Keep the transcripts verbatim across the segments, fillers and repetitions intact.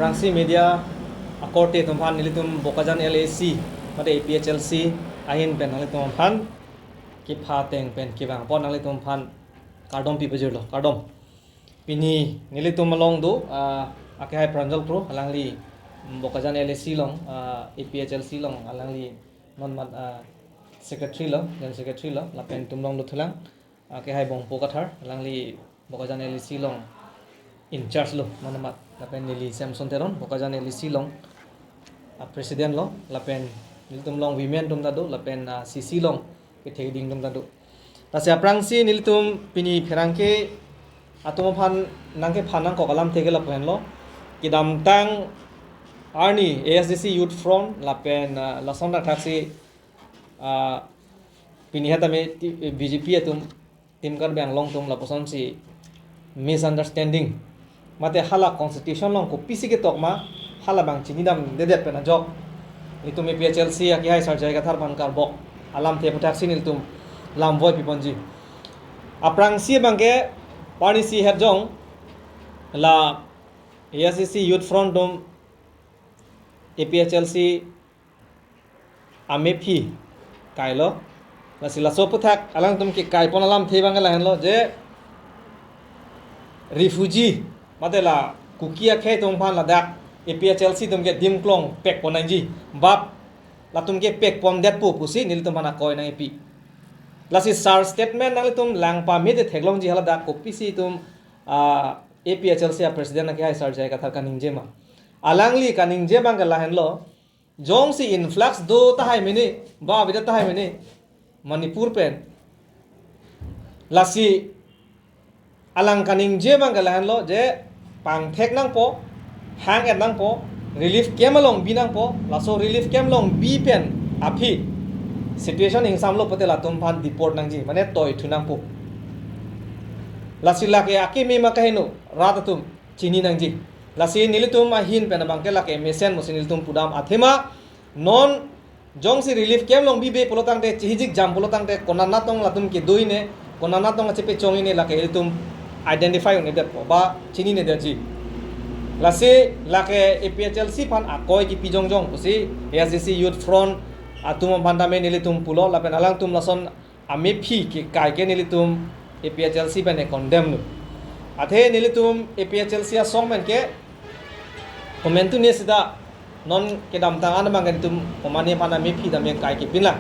Aphrangsi media akorte atum aphan nelitum Bokajan L A C mate A P H L C ahin pen nanglitum aphan kepha ateng pen kevang apot nanglitum aphan kardom pi pajirlo, kardom. Pini nelitum along do, ah, akehai Pranjal Kro, alangli Bokajan L A C along, ah, A P H L C along, alangli non mat, ah, secretary lo, general secretary lo, lapen itum along dothulang, ah, akehai Bongpo Kathar, alangli Bokajan L A C along in charge lo, non mat, lapen neli Samson Teron, Bokajan L A C along, ah, president lo, lapen nelitum along women atum ta do, lapen, ah, C C along ketheding atum ta do. Lasi aphrangsi nelitum pini pherangke atum aphan nangkephan nangkok alamthe ke lapu henlo. Kedamtang arni A S D C Youth Front lapen, ah, lason thakthaksi, ah, pini hat tame ti-, B J P atum, Team Karbi Anglong atum lapusonsi misunderstanding mate hala constitution along kopisi ketok ma, hala abang chinidamdedet pen ajok nelitum A P H L C akehai Sarjai Kathar aphan karbok alamthe aphuthaksi nelitum lamvoi piponji. Aphrangsi abangke parnisi hetjong la A S D C Youth Front atum A P H L C amephi kailo. Lasi laso aphuthak alangtum kekaipon alamthe abangke lahenlo je refugee mate la Kuki akhei atum aphan ladak A P H L C atum ke dimklong pekpon nangji, bap latum ke pekpondetpo pusi nelitum aphan akoi nangkipi. Lasi sir statement nanglitum lang pame te theklongji, haladak kopisi itum, ah, A P H L C a president akehai Sarjai Kathar kaningje ma. Alangli kaningje abangke lahenlo, jongsi influx do tahai mene, ba avedet tahai mene Manipur pen, lasi alang kaningje abangke lahenlo je pangthek nangpo, hang-et nangpo, relief camp along bi nangpo, laso relief camp along bi pen aphi situation ingsamlo pute latum aphan deport nangji, mane toithu nangpo. Lasi lake akeme ma kaheno rat atum chini nangji. Lasi nelitum ahin pen abangke lake mesen mosi nelitum pudam athema non jongsi relief camp along bibe pulotangte, chihijik jam pulotangte, konat natong latum kedo-i ne, konat natong achepechong-i ne lake ilitum identify un-edetpo ba chininedetji. Lasi lake A P H L C aphan akoi kipi jongjong pusi A S D C Youth Front atum aphan tame nelitum pulo, lapen alangtum lason amephi kekai ke nelitum A P H L C pen condemn lo. Athe nelitum A P H L C asong pen ke komantu ne sida non kedamtang an abangke nelitum komane aphan amephi tame kai kepinlang.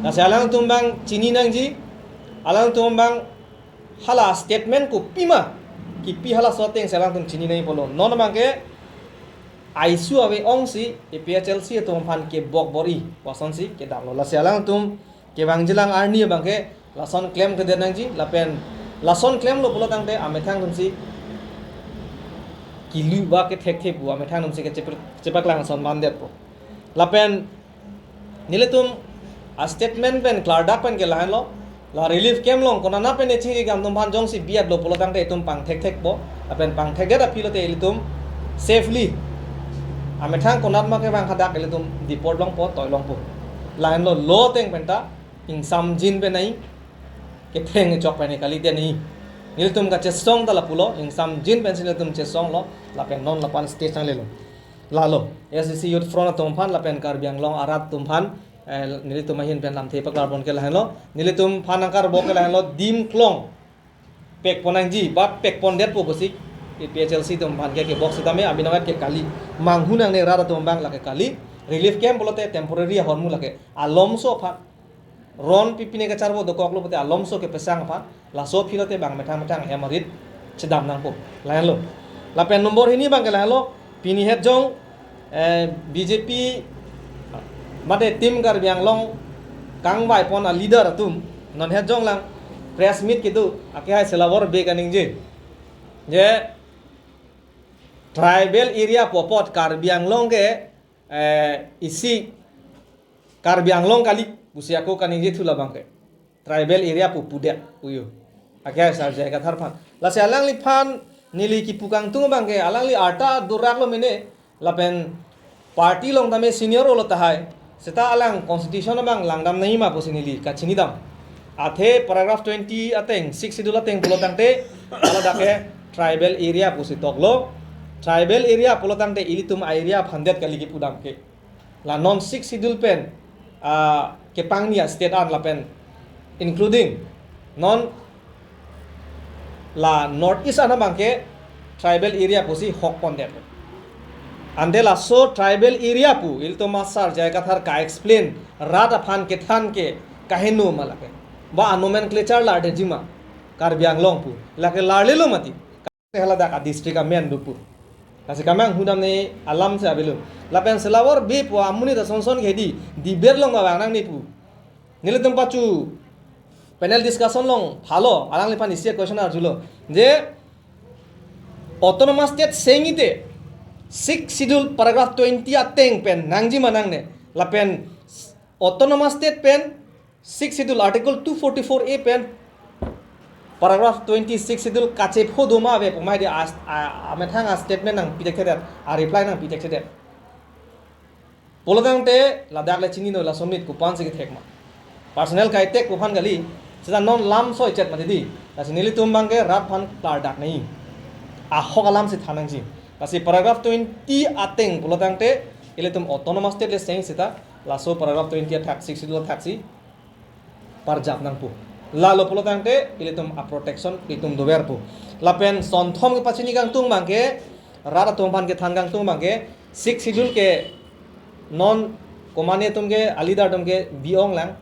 Lasi alangtum abang chini nangji, alangtum abang hala statement kopi ma kipi, halaso atengsi alangtum chini nangji pulo. Non abangke aisu ave ongsi A P H L C atum aphan kebok bor-i pu asonsi kedamlo. Lasi alangtum kevangjilang arni abangke lason klemkledet nangji, lapen lason klemlo pulotangte amethang atumsi kilu ba kethekthe pu, amethang atumsi kechepak, chepaklang ason mandetpo. Lapen nelitum a statement pen klardak pen ke lahenlo, la relief camp along konat pen ne chiri kam atum aphan jongsi bi-etlo pulotangte itum pangthekthekpo, lapen pangthekdet aphi lote ilitum safely amethang konat ma kevang hadak ilitum deport longpo, toi longpo. Lahenlo, law ateng penta ingsamjin pen nai, ketheng chok pen ne kalite nai. Nelitum kachesong ta lapulo, ingsamjin pensi nelitum chesonglo, lapen non lapu-an stage nanglelo. Lalo, A S D C Youth Front atum aphan lapen Karbi Anglong arat atum aphan, eh, nelitum ahin pen lamthe paklarpon ke lahenlo, nelitum aphan nangkarbok ke lahenlo, dimklong pekpon nangji ba pekpondetpo pusi A P H L C atum aphan ke kebok sitame abinong et ke kali. Manghu nangne rat atum abang lake kali. Relief camp pulote temporary ahormu lake. Alomso aphan ron pipine kacharbo dokoklo pute alomso kepesang aphan, laso aphi lote bang methang methang hem arit chedam nangpo. Lahenlo. Lapen nombor hini abangke lahenlo, pini hetjong, eh, B J P mate Team Karbi Anglong kangvaipon a leader atum non hetjong lang press meet kedo, akehai Selawor Bey kaningje je tribal area pu apot Karbi Anglong ke, eh, isi Karbi Anglong kali pusi ako kaningjethu labangke. Tribal area pu pudet puyo. Akehai Sarjai Kathar aphan. Lasi alangliphan neli kipu kangtung abangke, alangli arta duraklo mene, lapen party along tame senior lo tahai. Seta alang constitution abang langdam nangji ma pusi neli kachinidam. Athe paragraph twenty ateng, Sixth Schedule ateng pulotangte, haladak ke tribal area pusi toklo. Tribal area pulo tangte ilitum area aphan det kali kipu dam ke. La non Sixth Schedule pen, ah, kepangni a-state an lapen including non la North East an abang ke tribal area pusi hok pondet. Ante laso tribal area pu ilitum a-sar J I Kathar ka-explain rat aphan kethan ke kaheno ma lake. Ba a-nomenclature lar detji ma Karbi Anglong pu. Lake larlelo mati. Haladak a-district amen do pu. Lasi kemanghu dam ne alam si avelo. Lapen selawor be pu amonit asonson ke di debate along ba vang nangne pu. Nelitum pachu panel discussion along phalo, alangliphan isi a-question arjulo. Je autonomous state sengite Sixth Schedule paragraph twenty ateng pen nangji ma nangne. Lapen autonomous state pen Sixth Schedule article two forty-four A pen paragraph twenty Sixth Schedule kachepho do ma ave pu mai de as-, a, amethang a-statement nangpi thekthedet, a-reply nangpi thekthedet. Pulo tangte ladak le chinino, laso amonit kopan si kethek ma. Personal kaitek pu aphan kali, seta non lam soi chet mati di. Lasi nelitum abang ke rat aphan klardak nangji. Ahok alam si than nangji. Lasi paragraph twenty ateng pulo tangte ilitum autonomous state le seng seta laso paragraph twenty athak, Sixth Schedule athak si parjap nangpo. Lalo pulo tangte ilitum a-protection ilitum dover po. Lapen sonthom kepachini kangtung abang ke rat atum aphan kethan kangtung abang ke Sixth Schedule ke non komane atum ke, a-leader atum ke bi-ong lang.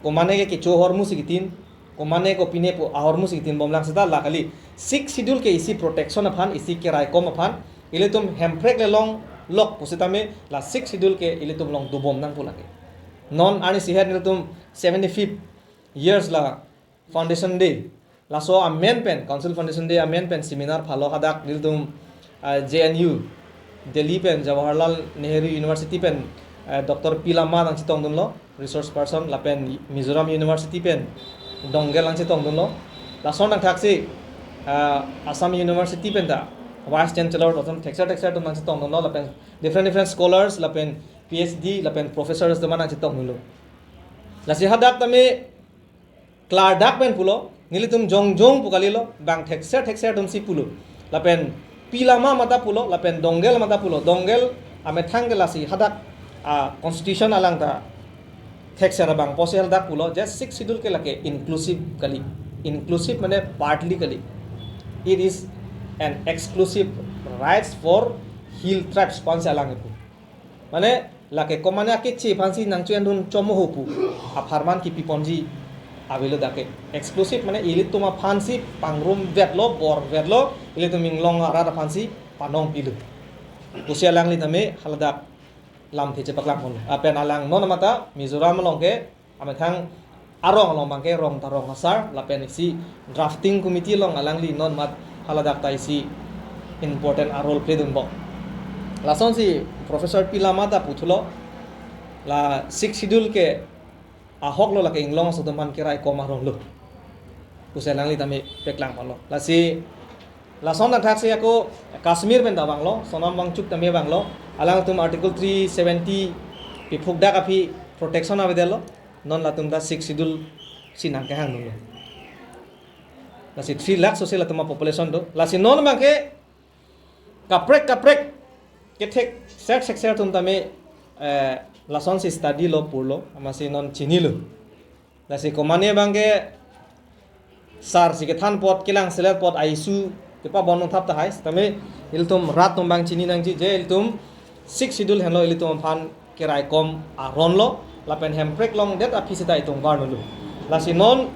Komane ke kecho ahormu si kitin, komane kopine pu ahormu si kitin bom lang seta la kali. Sixth Schedule ke isi protection aphan, isi keraikom aphan, ilitum Hemprek le longlok pusitame la Sixth Schedule ke ilitum along dobom nangpo lake. Non arni sihet nelitum seventy-fifth years la Foundation Day. Laso amen pen, Council Foundation Day amen pen seminar phalo, hadak nelitum, ah, J N U, Delhi pen, Jawaharlal Nehru University pen, ah, Doctor P Lama nangchetongdunlo, resource person, lapen Mizoram University pen Dongel nangchetongdunlo. Lason nangthaksi, ah, Assam University pen ta Vice Chancellor lason thekser thekser atum nangchetongdunlo, lapen different different scholars, lapen P H D, lapen professors atum nangchetongdunlo. Lasi hadak tame klardak pen pulo, nelitum jongjong pu kalilo, bang thekser thekser atum si pulo. Lapen P Lama mata pulo, lapen Dongel mata pulo. Dongel amethang ke lasi hadak, ah, constitution alang ta thekser abang pusi hadak pulo, je Sixth Schedule ke lake inclusive kali. Inclusive mane partly kali. It is an exclusive rights for hill tribes, pu ansi alang pu. Mane lake komane akeche aphansi nangcho-endun chomo ho pu apharman kipi ponji avelo dak ke. Exclusive mane ilitum aphansi pangrum vetlo, bor vetlo, ilitum inglong arat aphansi panong pilo pusi alangli tame haladak lamthe chepaklang pon. Lapen alang non mata Mizoram along ke amethang arong along abang ke rong ta rong asar, lapen isi drafting committee along alangli non mat haladak ta isi important a-role play dunbom. Lasonsi Professor P Lama ta puthulo, la Sixth Schedule ke ahok lo, lake inglong aso atum aphan keraikom arong lo pusi alangli tame paklang ponlo. Lasi lason nangthaksi ako Kashmir pen ta vanglo, Sonam Wangchuk tame vanglo, alangtum Article three seventy piphukdak aphi protection avedetlo, non latum ta Sixth Schedule si nangkehang dunlo. Lasi three lakh sose latum a-population do. Lasi non abang ke kaprek kaprek kethekser thekser atum tame, eh, lasonsi study lo, purlo, amatsi non chinilo. Lasi komane abang ke sar si kethan apot, kelang selet apot a-issue kepabon nangthap tahai, tame ilitum rat atum abang chini nangji je ilitum Sixth Schedule henlo ilitum aphan keraikom aron lo, lapen Hemprek longdet aphi seta itum varnolo. Lasi non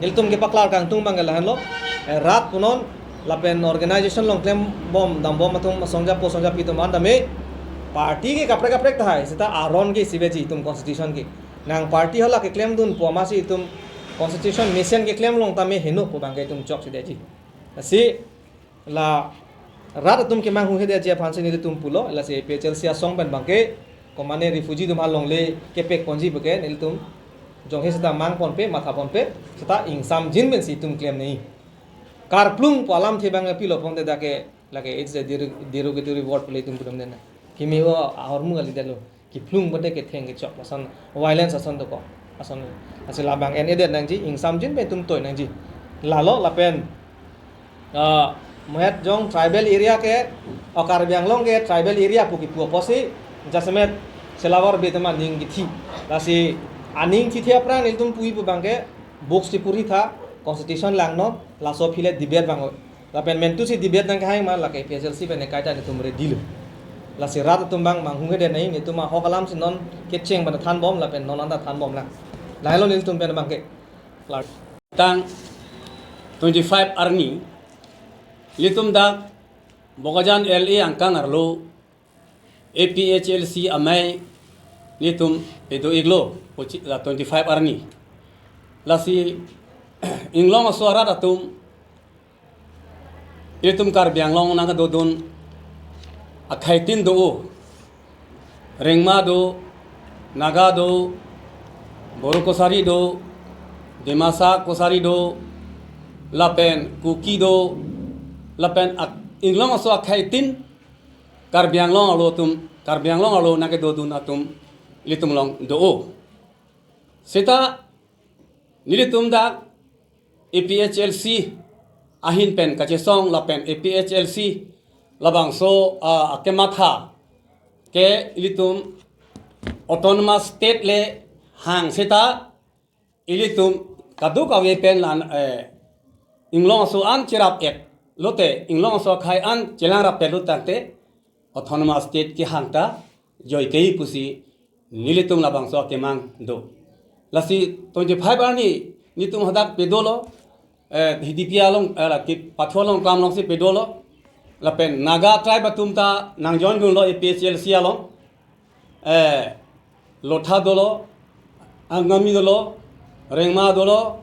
ilitum kepaklar kangtung abang ke lahenlo, eh, rat punon lapen organization along klembom dambom atum asongja po songja pi atum an tame party ke kaprek kaprek tahai, seta aron ke isi veji itum constitution ke. Nang party hala keklemdun pu amatsi itum constitution mesen keklem along tame heno pu abang ke itum chokche detji. Lasi la rat atum kemanghu hede ji aphansi nelitum pulo, lasi A P H L C asong pen abang ke komane refugee atum along le kepek ponji pu ke nelitum jonghe seta mang ponpe, matha ponpe, seta ingsamjin pensi itum klem nangji. Karplung pu alamthe abang pilo ponte dak ke lake it's a derog-, derogatory word pu le itum pudam den na. Kimi o ahormu kali detlo. Kiplung bade ketheng kechok ason, violence ason dokok ason. Lasi labang en-edet nangji, ingsamjin pen itum toi nangji. Lalo lapen, ah, Mohet jong tribal area ke, o Karbi Anglong ke tribal area pu kipu apotsi, jasemet selavar betama ning kithi. Lasi aning kithi aphrang nelitum puji pu abang ke, books ti puri tha, constitution langnon, laso aphi le debate abang. Lapen mentu si debate nangkehang ma, lake A P H L C pen ekai ta nelitum ready lo. Lasi rat atum abang manghumhede nai, nelitum ahok alam si non kecheng pen thanbom, lapen non anta thanbom lang. Lahelo nelitum pen abang ke. Tang twenty-five arni, nelitum dak Bokajan L A angkang arlo A P H L C amei nelitum pedo-iklo, pochi-, la twenty-five arni. Lasi inglong aso arat atum, ilitum Karbi Anglong nangkedodun akhei tin do-o. Rengma do, Naga do, Boro Kachari do, Dimasa Kachari do, lapen Kuki do, lapen ak-, inglong aso akhei tin Karbi Anglong arlo atum, Karbi Anglong arlo nangkedodun atum ilitum along do-o. Seta nelitum dak A P H L C ahin pen kachesong lapen A P H L C labangso, ah, kematha ke ilitum autonomous state le hang seta ilitum kadokave pen lan, eh, inglong aso an cherap-et lote, inglong aso akhei an chelang rap-et lo tangte autonomous state kehang ta joike pusi nelitum labangso akemang do. Lasi twenty-five arni nelitum hadak pedolo, eh, Hidipi along, eh, la kepathu along klam alongsi pedolo. Lapen Naga tribe atum ta nang join dunlo A P H L C along. Eh, Lotha dolo, Angami dolo, Rengma dolo,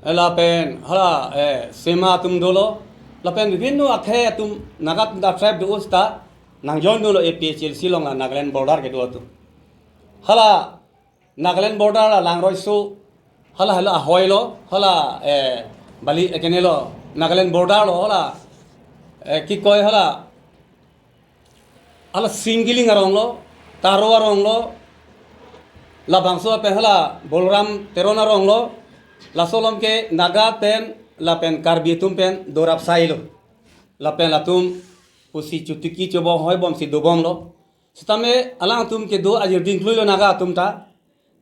eh, lapen hala, eh, Sema atum dolo, lapen bibhinno akhei atum Naga atum ta tribe do-o seta nang join dunlo A P H L C along la Nagaland border kedo atum. Hala Nagaland border la Langroiso, hala hala ahoi lo, hala, eh, bali ekene lo, Nagaland border lo, hala, eh, kikoi hala, hala Singiling arong lo, Taro arong lo, labangso pen hala Bolram Teron arong lo, laso along ke Naga pen, lapen Karbi atum pen dorap sai lo. Lapen latum pusi chotiki chobom hoibom si dobom lo. Sitame alangtum kedo ajir dingklui lo Naga atum ta.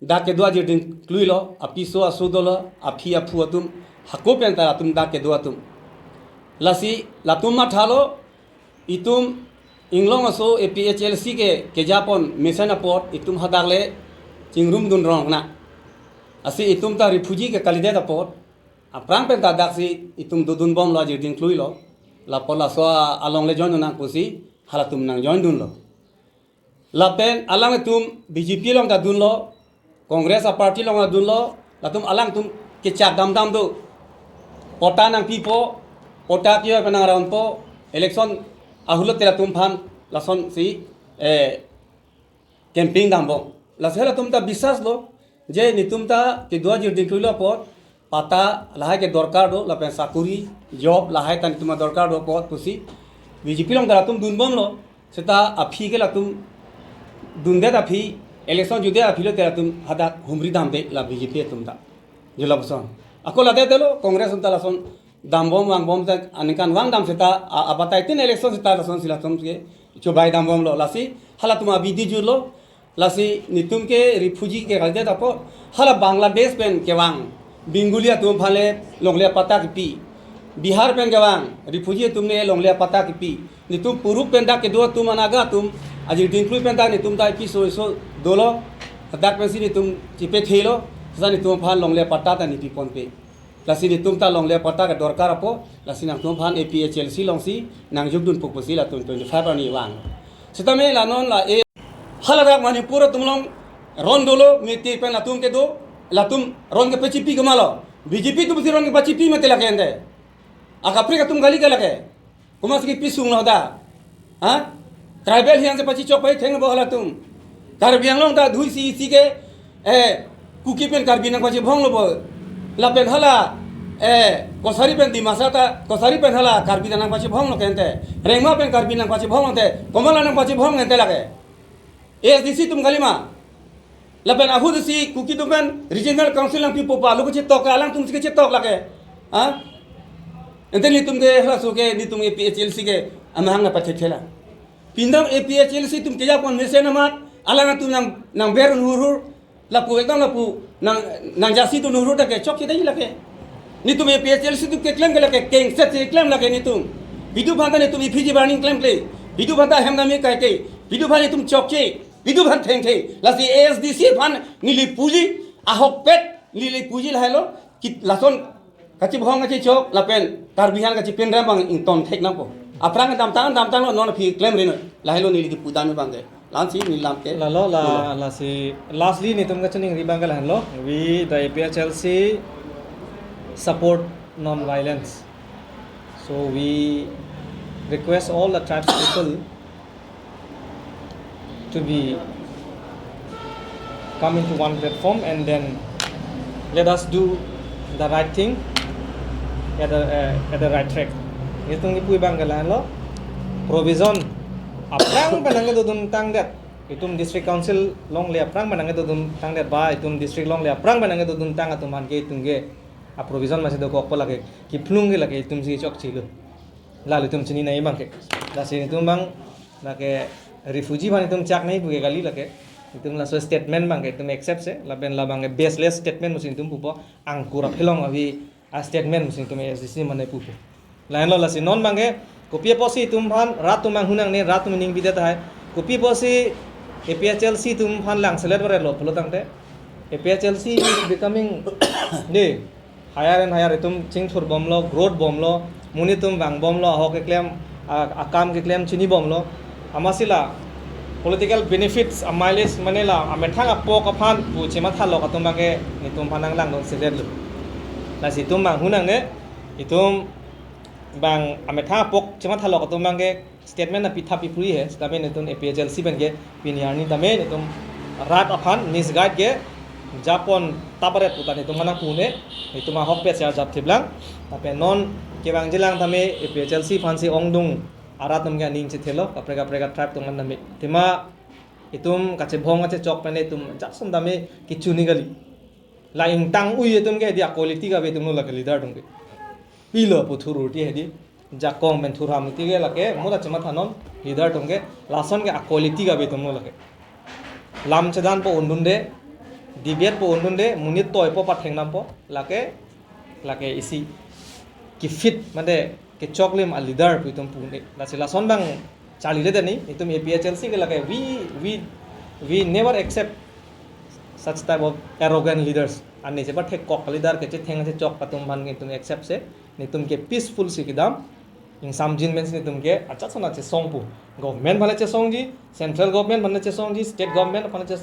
Dak kedo ajir dingklui lo, apiso aso dolo, aphi aphu atum, hako pen ta latum dak kedo atum. Lasi latum mathalo, itum inglong aso A P H L C ke kejapon mesen apot, itum hadak le chingrum dun rong na. Lasi itum ta refugee ke kalidet apot, aphrang pen ta daksi itum dodunbom lo ajir dingklui lo, lapu laso along le join nang pusi, halatum nang join dunlo. Lapen alanglitum B J P along ta dunlo, Congress a party along ta dunlo, latum alangtum kechak damdam do. Patta nangpipo, patta kiyo pen nangraunpo, election ahut lote latum aphan lasonsi, eh, campaign dambom. Lasi halatum ta biswas lo, je netum ta kedo ajir dingklui lo apot, patta lahai ke dorkar do, lapen sakuri, job lahai ta netum dorkar do apot pusi, B J P along ta latum dunbom lo, seta aphi ke latum dundet aphi, election jutdet aphi lote latum hadak humri damde la B J P atum ta. Jula puson. Ako ladet lo, Congress atum ta lason dambom vangbom ta aningkan vang dam seta, a-, abatai tin election seta lasonsi latum ke chobai dambom lo, lasi halatum abidi jutlo. Lasi netum ke refugee ke kalidet apot, hala Bangladesh pen kevang Bengali atum aphan le longle patta kipi, Bihar pen kevang refugee atum le longle patta kipi, netum puruk pen dak kedo atum a Naga atum ajir dingklui pen dak netum ta ipiso iso dolo, dak pensi netum chepethelo, seta netum aphan longle patta ta nepiponpe. Lasi netum ta longle patta ke dorkar apot, lasi nangtum aphan A P H L C alongsi nangjokdunpo pusi latum twenty-five arni vang. Sitame la non la e, hala dak Manipur atum along ron dolo, Meitei pen latum kedo, latum ron kepachipi kemalo. B J P atum si ron kepachipi mate lake ente. Akaprek atum kali ke lake. Komatsi kepisung lo da. Ha? Tribal hiang si pachichok pai thengpo halatum. Karbi Anglong ta dui si isi ke, eh, Kuki pen Karbi nangpachibhong lo bo. Lapen hala, eh, Kachari pen Dimasa ta, Kachari pen hala Karbi ta nangpachibhong lo ke ente. Rengma pen Karbi nangpachibhong lo ente. Komat la nangpachibhong ente lake. A S D C atum kalima. Lapen ahut si Kuki atum pen Regional Council nangpipo pa, lo kachetok ke alangtum si kachetok lake. Ha? Ante netum ke halaso ke netum A P H L C ke amahang na pathethela. Pindam A P H L C atum kejapon mesen amat, alang atum nang, nang ber hurhur, lapu ekdam lapu, nang, nang jasi atum hurhur ta ke chokche dei lake. Netum A P H L C atum keklem ke lake, kengset si klem lake netum. Bidu phanta netum iphi ji burning klemkle. Bidu phanta hem nami kaike. Bidu phan netum chokche. Bidu phan thengtheng. Lasi A S D C phan neli puji, ahokpet neli puji lahelo. Ki lason kachibhong kachichok lapen Karbi aphan kachipinrem abang ington thek nangpo. Aphrang damtang damtanglo, non aphi klem ri noi. Lahelo neli kipu dam abang ke. Lasi neli lam ke. Lalo la, lasi lastly netum kachiningri abang ke lahenlo. We the A P H L C support non-violence. So we request all the tribes people to be come into one platform and then let us do the right thing at the, uh, at the right track. Netum kipu abang ke lahenlo, provision aphrang pen nangkedodun tangdet, itum district council longle aphrang pen nangkedodun tangdet ba itum district longle aphrang pen nangkedodun tang atum aphan ke itum ke a provision masi dokokpo lake, kephlung ke lake itum si chokchelo. Lalo itum chini nangji abang ke. Lasi netum abang lake refugee aphan itum chak nangji pu ke kali lake. Itum laso statement abang ke itum accept se, lapen labang ke baseless statement musi itum pupo, angkur aphelong avi a statement musi itum A S D C mane pupo. Lahenlo lasi non abang ke, kopi apotsi itum aphan rat atum manghunang ne, rat atum ning bidet tahai. Kopi apotsi A P H L C atum aphan langselet varelo pulo tangte, A P H L C is becoming de higher and higher, itum chingthur bomlo, growth bomlo, monit atum vang bomlo, ahok keklem, a, akam keklem chini bomlo. Amatsi la political benefits, a mileage mane la amethang apok aphan pu chemathalo atum abang ke netum aphan nanglangdun seletlo. Lasi itum manghunang ne, itum abang amethang apok chemathalo atum abang ke statement na pithap ipuri he, sitame netum A P H L C pen ke pini arni tame netum rat aphan misguide ke japon tapare puta netum mana pune, netum ahokpet si arjap thiplang. Tapi non kevangjilang tame A P H L C aphansi ongdung arat atum ke aning chethelo, kaprek kaprek a tribe atum kan tame. Athema itum kachibhong kachechok pen itum jason tame kichuni kali. La ingtang ui atum ke di a quality kave atumlo lake leader atum ke. Pilo pu thurur ti hedi. Jakong pen thurham ti ke lake, mo ta chemathanon, leader atum ke, lason ke a quality kave atumlo lake. Lam chedanpo undunde, debatepo undunde, monit toipo pathengnampo, lake, lake isi kefit mate kechoklim a leader pu itum pune. Lasi lason abang charlile tani, itum A P H L C ke lake, we, we, we never accept such type of arrogant leaders. Ani chepathek kok leader kechetheng chechok atum aphan itum accept se, netum ke peaceful si kedam, ingsamjin pen si netum ke achaksona chesong pu. Government aphan chesongji, central government aphan chesongji, state government aphan chesong